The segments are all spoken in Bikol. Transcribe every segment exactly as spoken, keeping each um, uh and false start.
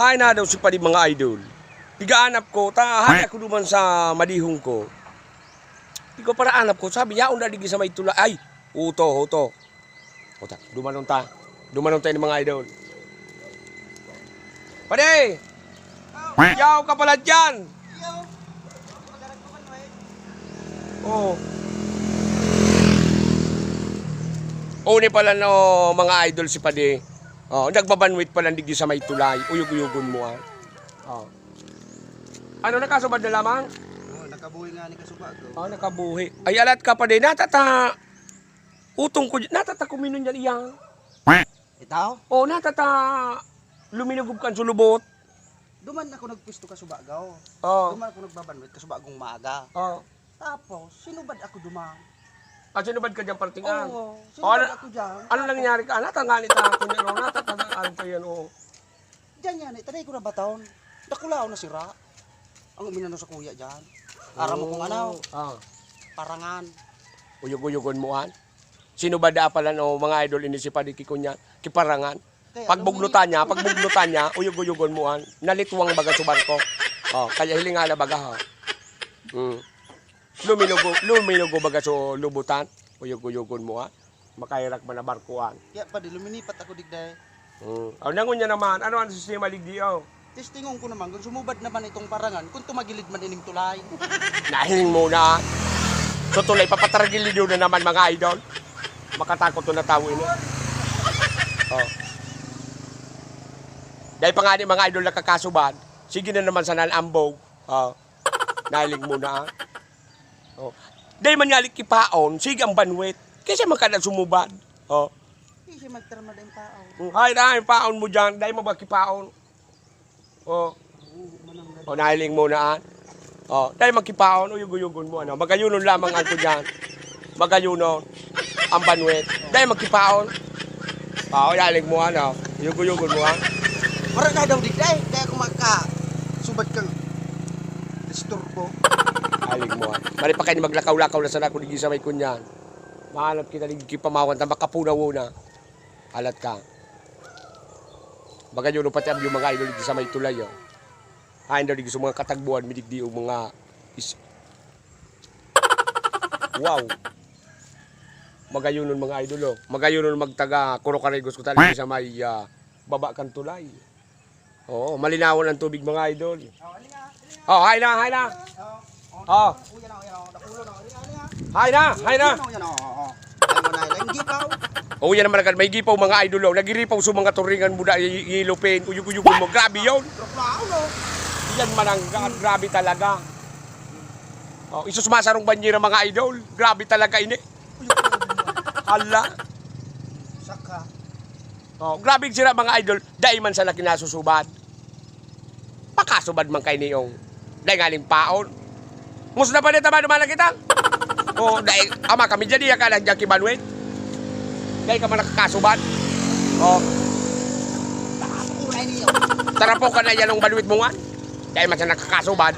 Ay na daw si Padi, mga idol. Pigaanap ko, ta, hali ako duman sa madihong ko. Di ko paraanap ko, sabi niya, "Unda digi sa may tula." Ay, uto, uto. Uta, dumanon ta. Dumanon ta ini, mga idol. Padi! Yaw ka pala dyan! Oh. Oh, ni pala no, mga idol, si Padi. Oh, nagbabanwit pala digi sa may tulay. Uyog-uyogon mo, ah. Oh. Ano, nakasubad na lamang? Oo, nakabuhi nga ni kasuba ko. Oh, nakabuhi. Ay, alat ka, Padi. Natata, utong ko, natata kuminon yan, iyang. Itaw? Oh, natata luminugob kan sulubot. Duman ako nagpwesto kasuba gaw. Oh. Duman ako nagbabanwit kasuba gong maaga. Oh. Tapos, sinubad ako duman. Ah, sinubad ka dyan, parting an? Oo, Oh, sinubad ano, ako dyan. ano Tapos, nangyari ka? Natangani ta ako niyan, oh. Natangani ko yan, oh. Diyan yan, eh, taday ko na baton. Dakulaon na sira. Ang uminano sa kuya dyan. Aram mo kung ano? Ah. Parangan. Uyog-uyogon mo, an? Sinubad na pala, no, mga idol, ini si Padi ki kunya, kiparangan. Kaya Pagbuglutan niya, pagbuglutan niya, uyog-uyogon mo, an? Nalitwang baga sa barko. Oh, kaya hilinga na baga, ha? Hmm. Luminugo, luminugo baga sa lubutan. Uyog-uyogon mo, ha? Makahirak man na barkuan. Kaya pa di, luminipat ako digday. Hmm. Oh, nangon niya naman. Ano ang sistema digdi, oh? Testingon ko naman kung sumubad naman itong parangan, kung tumagilid man ining tulay. Nahiling mo na. So, tulay, papataragilid na naman, mga idol. Makatakot na tawo ini. Oh. Dahil pa nga ni mga idol nakakasubad, sige na naman sana ang ambog. Oh. Nahiling mo na, ah. Oh. Dahil man yali kipaon, sige ang banwit. Kasi man ka na sumubad. Oh. Hindi siya magtarmad ang paon. Hay na, ang paon mo dyan. Dahil mo ba kipaon? Oh. Oo, mananggad. Oh, nahiling mo na, ah. Oh, dahil magkipaon, uyog-uyogon mo, ano. Magayunon lamang ang ko dyan. Magayunon. Ang banwit. Dahil magkipaon. Oh, nahiling mo, ano. Uyog-uyogon mo, ah. Wala na daw di, dahil kaya kung magka subad kang disturbo. Nahiling mo, ah. Mali pa kayo maglakaw-lakaw na sana kung di sa may kunyan. Mahanap kita, di kipamawan, ta makapunaw na. Alat ka. Baga yun, pati ang mga idol, di sa may tulay, oh. Hain daw, di sa mga katagbuhan, midigdi o mga is-, wow. Magayonon, mga idol, oh. Magayonon magtaga Corocarigos ko tali sa may, ah, baba kan tulay. Oo, malinawan ang tubig, mga idol. Oh, hain na, hain na. Oh. Hain na, hain na. Yan, oh, yan, oh, oh. Yan mo na, yung gipaw. Oh, yan naman agad. May gipaw, mga idol, oh. Nagiripaw sa mga turingan mo na i-, ilupin. Uyug-uyugon mo. Grabe yun. Tropa, ano? Yan man ang ga-, grabe talaga. Oh, isus masarong banyera, mga idol. Grabe talaga ini. Hala. Saka. Oh, grabe sira, mga idol. Dai man sana kinasusubad. Pakasubad man kay niyong. Dai nganing paon. Musta pa dito, mano, mana kita? Oh, dai, ama kami dyan, iya ka lang dyan kibanwit. Dai ka man nakakasubad. Oh. Uray niyo. Tarapo ka na yan ang banwit mo nga. Dai man sana nakakasubad.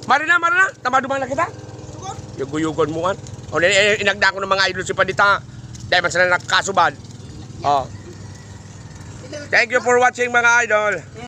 Mari na, mari na. Tama duman na kita. Sugod. Yuguyugon mo, an. O, ni-, eh, inagda ko ng mga idol si Padita. Dai man sana nakakasubad. Oh. Thank you for watching, mga idol.